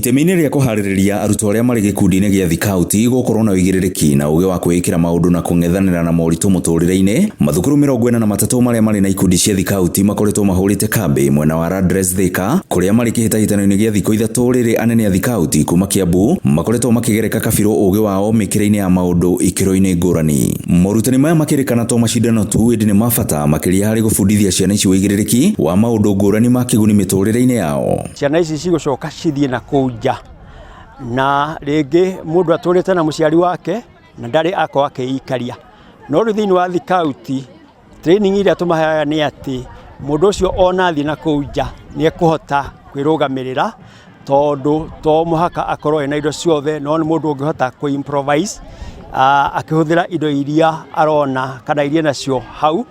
Itemi-inĩ rĩa kũharĩrĩria arutwo arĩa marĩ gĩkundi-inĩ gĩa thikauti gũkorwo na ũigĩrĩrĩki na ũgĩ wa kwĩĩkĩra maũndũ na kũng'ethanĩra na moritũ mũtũrĩre-inĩ, mathukuru 43 marĩa marĩ na ikundi cia thikauti makoretwo mahũrĩte kambĩ mwena wa Radress Thika kũrĩa marĩ kĩhĩtahĩtano-inĩ gĩa thikũ ithatũ rĩrĩ anene a thikauti kuma Kiambu makoretwo makĩgereka kabirũ ũgĩ wao mĩkĩre-inĩ ya maũndũ ikĩro-inĩ ngũrani. Morutani maya makĩrĩkana to macindano tu ĩndĩ nĩ ma bata makĩria harĩ gũbundithia ciana ici ũigĩrĩrĩki wa maũndũ ngũrani ma kĩguni mĩtũrĩre-inĩ yao. Ciana ici cigũcoka cithiĩ na kũu nja, na rĩngĩ mũndũ atũrĩte na mũciari wake na ndarĩ akorwo akĩikaria. No rĩu thĩinĩ wa thikauti training ĩrĩa tũmaheaga nĩ atĩ mũndũ ũcio ona athiĩ na kũu nja nĩ ekũhota kwĩrũgamĩrĩra, tondũ to mũhaka akorwo ena indo ciothe, no nĩ mũndũ ũngĩhota kũ improvise akĩhũthĩra indo iria arona kana iria enacio hau,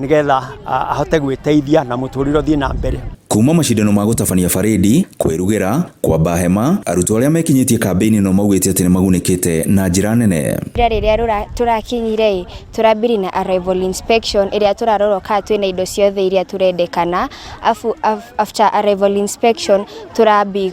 nĩgetha ahote gwĩteithia na mũtũrĩre ũthiĩ na mbere. Kuma macindano ma gũtabania barĩdi, kwĩrugĩra, kwamba hema, arutwo arĩa mekinyĩtie kambĩ-inĩ ĩno maugĩte atĩ nĩ magunĩkĩte na njĩra nene. Ira rĩrĩa tũrakinyire ĩ, tũrambirie na arrival inspection ĩrĩa tũrarorwo kana twĩna indo ciothe iria tũrendekana, afu after arrival inspection tũrambi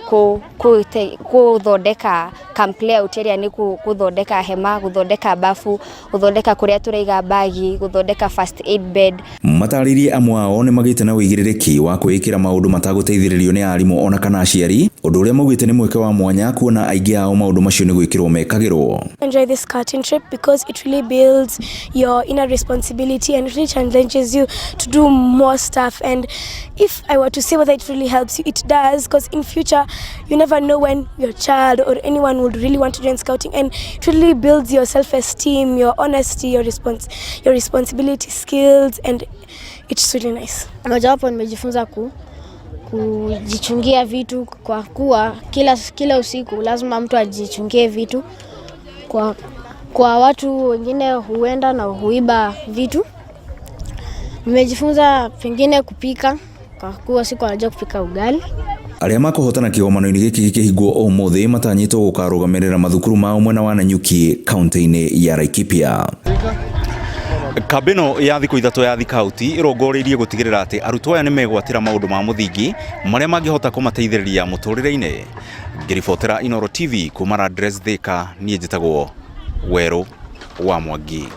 gũthondeka camp layout ĩrĩa nĩ gũthondeka hema, gũthondeka bafu, gũthondeka kũrĩa tũraiga bagi, gũthondeka first aid bed. Matarĩirie amwe ao nĩ magĩte na ũigĩrĩrĩki wa kwĩĩkĩra maũndũ matagũteithĩrĩrio nĩ arimũ ona kana aciari, ũndũ ũrĩa maugĩte nĩ mweke wa mwanya kuona aingĩ ao maũndũ macio nĩ gwĩkĩrwo mekagĩrwo. Enjoy this scouting trip because it really builds your inner responsibility and really challenges you to do more stuff. And if I were to say whether it really helps you, it does, because in future you never know when your child or anyone would really want to join scouting, and it really builds your self-esteem, your honesty, your responsibility skills, and it's really nice. Mojawapo nimejifunza kujichungia vitu kwa kuwa kila usiku lazima mtu ajichungie vitu. Kwa watu wengine huenda na huiba vitu. Nimejifunza pengine kupika kwa kuwa sikuwa najua kupika ugali. Arĩa makũhotana kĩgomano-inĩ gĩkĩ gĩkĩhingwo ũmũthĩ matanyĩtwo gũkarũgamĩrĩra mathukuru mao mwena wa Nanyuki kaunti-inĩ ya Laikipia. Kambĩ ĩno ya thikũ ithatũ ya thikauti ĩrongoreirie gũtigĩrĩra atĩ arutwo aya nĩ megwatĩra maũndũ ma mũthingi marĩa mangĩhota kũmateithĩrĩria mũtũrĩre-inĩ. Ngĩribotera Inooro TV kuma Radress Thika, niĩ njĩtagwo Werũ wa Mwangi.